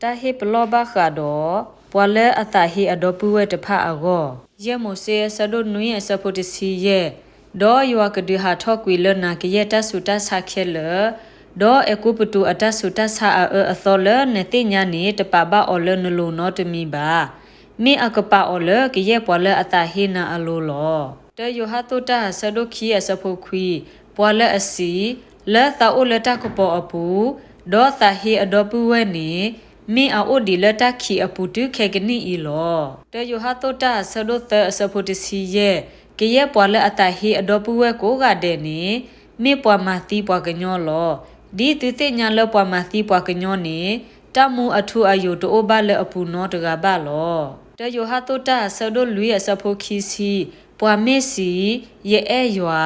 တၢ်ဟ့ၣ်ပလီၢ်ဘၣ်ဃးဒီး ပှၤလၢအသးဟ့အဒီပုၢ်ဝဲၢ်တဖၣ်အဂီၢ်, ယဲၢ်မိၤၡ့အဆၢဒိၣ်နွံအဆၢဖိတဆံယဲၢ်, ဒီးယွၤကဒုးဟးထီၣ်ကွံာ်လၢနၤကယဲၢ်တၢ်ဆူးတၢ်ဆါခဲလၢာ်, ဒီးအဲၤကူပတူးအတၢ်ဆူးတၢ်ဆါအအၢအသီလၢနသ့ၣ်ညါန့ၣ် တပာ်ဘၣ်အီၤလၢနလိၤနီတမံၤဘၣ်. မ့ၢ်အကပာ်အီၤလၢကယဲၢ်ပှၤလၢအသးဟ့နၤအလိၤလီၤ. တၢယိၤဟၣ်သိၣ်တၢ်အဆၢဒိၣ်ခံအဆၢဖိခွံ, ပှၤလၢအစံး, လၢသးအိၣ်လၢတၢ်ကပီၤအပူၤ, ဒီးသးဟ့အဒီပုၢ်ဝဲၢ်န့ၣ်, မ့ၢ်အအိၣ်ဒံးလၢတၢ်ခံးအပူၤတုၤခဲကနံၣ်အံၤလီၤ. တၢယိၤဟၣ်သိၣ်တၢ်အဆၢဒိၣ်သၢအဆၢဖိတဆံယဲၢ်, ကယဲၢ်ပှၤလၢအသးဟ့အဒီပုၢ်ဝဲၢ်ကိးဂၤဒဲးန့ၣ်, မ့ၢ်ပှၤမၤသံပှၤကညီလီၤ. ဒ်သုသ့ၣ်ညါလၢပှၤမၤသံပှၤကညီန့ၣ်, တၢ်မူအထူအယိာ်တအိၣ်ဘၣ်လၢအပူၤနီတဂၤဘၣ်လီၤ. တၢယိၤဟၣ်သိၣ်တၢ်အဆၢဒိၣ်လွံၢ်အဆၢဖိခံဆံ, ပှၤမ့ၢ်စံး, ယအဲၣ်ယွၤ,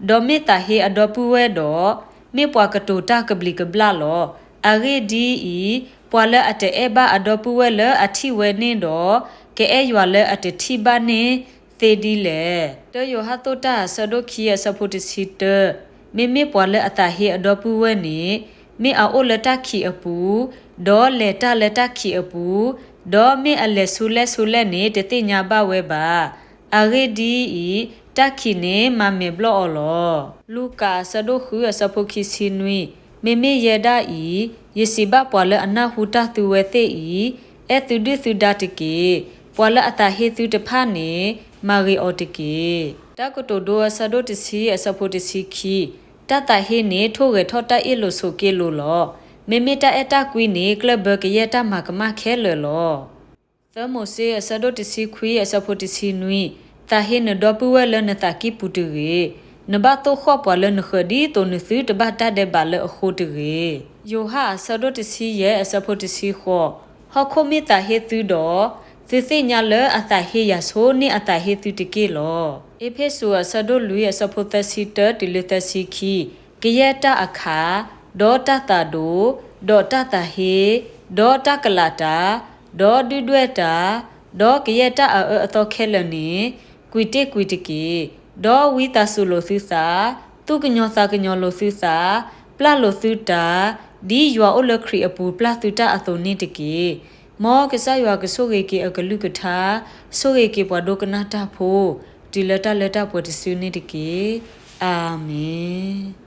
ဒီးမ့ၢ်သးဟ့အဒီပုၢ်ဝဲၢ်ဒီး, မ့ၢ်ပှၤကတိၤတၢ်ကဘျံးကဘျၣ်လီၤ. အဂ့ၢ်ဒ်အံၤ, ပှၤလၢအတအဲၣ်ဘၣ်အဒီပုၢ်ဝဲၢ်လၢအထံၣ်ဝဲန့ၣ်ဒီး, ကအဲၣ်ယွၤလၢအတထံၣ်ဘၣ်န့ၣ်သ့ဒ်လဲၣ်. တၢယိၤဟၣ်သိၣ်တၢ်အဆၢဒိၣ်ခံအဆၢဖိတဆံတၢ, မ့မ့ၢ်ပှၤလၢအသးဟ့အဒီပုၢ်ဝဲၢ်န့ၣ်, မ့ၢ်အအိၣ်လၢတၢ်ခံးအပူၤ, ဒီးလဲၤတၢ်လၢတၢ်ခံးအပူၤ, ဒီးမ့ၢ်အလဲၤဆူလဲၣ်ဆူလဲၣ်န့ၣ် တသ့ၣ်ညါဘၣ်ဝဲဘၣ်. အဂ့ၢ်ဒ်အံၤ, တၢ်ခံးန့ၣ်မၤမဲာ်ဘျီၣ်အီၤလီၤ. လူၤကၣ်အဆၢဒိၣ်ဃုအဆၢဖိခံဆံနွံ, မ့မ့ၢ်ယဲဒၣ်အံၤ, ယစံးဘၣ်ပှၤလၢအနၢ်ဟူတၢ်သုဝဲသ့ၣ်အံၤ, အဲၣ်သုဒုၣ်သုဒါတက့ၢ်. ပှၤလၢအသးဟ့သုတဖၣ်န့ၣ်, မၤဂ့ၤအီၤတက့ၢ်. တၢ်ကတိၤဒိအဆၢဒိၣ်တဆံအဆၢဖိတဆံခံ, တၢ်သးဟ့န့ၣ်ထိၣ်ဂဲၤထီၣ်တၢ်အ့ၣ်လိာ်ဆိးက့လိာ်လီၤ. မ့မ့ၢ်တၢ်အဲၣ်တၢ်ကွံန့ၣ် ကျၢၢ်ဘၢကယဲၢ်တၢ်မၤကမၣ်ခဲလၢာ်လီၤ. သၢမိၤၡ့အဆၢဒိၣ်တဆံခွံအဆၢဖိတဆံနွံ, သးဟ့နဒီပုၢ်ဝဲၢ်လၢနသးကံၢ်ပူၤတဂ့ၤ. နဘၣ်သိၣ်ဃီၣ်ပှၤလၢနဃၢၤဒ်သိးနသုတဘၣ်တၢ်ဒဲးဘးလၢအဃိတဂ့ၤ. ယိၤဟၣ်အဆၢဒိၣ်တဆံယဲၢ်အဆၢဖိတဆံဃိး, ဟီၣ်ခိၣ်မ့ၢ်သးဟ့သုဒီး, သုသ့ၣ်ညါလၢအသးဟ့ယၤဆိန့ၢ်အသးဟ့သုတက့ၢ်လီၤ. အ့းဖ့းစူးအဆၢဒိၣ်လွံၢ်အဆၢဖိသၢဆံတၢတုၤလၢသၢဆံခံ, ကယဲၢ်တၢ်အခး, ဒီးတၢ်သးဒိး, ဒီးတၢ်သးဟ့, ဒီးတၢ်ကလးတၢ်, ဒီးဒုၣ်ဒွဲၣ်တၢ်, ဒီးကယဲၢ်တၢ်အအၢအသီခဲလၢာ်န့ၣ်, ကွံာ်တ့ၢ်ကွံာ်တက့ၢ်. ဒီးဝံသးစူၤလိာ်သုသး, သူၣ်ကညီၤသးကညီၤလိာ်သုသး, ပျၢ်လိာ်သုတၢ်, ဒ်ယွၤအိၣ်လၢခရံာ်အပူၤပျၢ်သုတၢ်အသိးန့ၣ်တက့ၢ်. မ်ကစၢ်ယွၤကဆိၣ်ဂ့ၤက့ၤအကလုၢ်ကထါ, ဆိၣ်ဂ့ၤက့ၤပှၤဒိကနၣ်တၢ်ဖိ, တုၤလၢတၢ်လၢတၢ်ပှဲၤတစုန့ၣ်တက့ၢ်. အၤမ့ၣ်.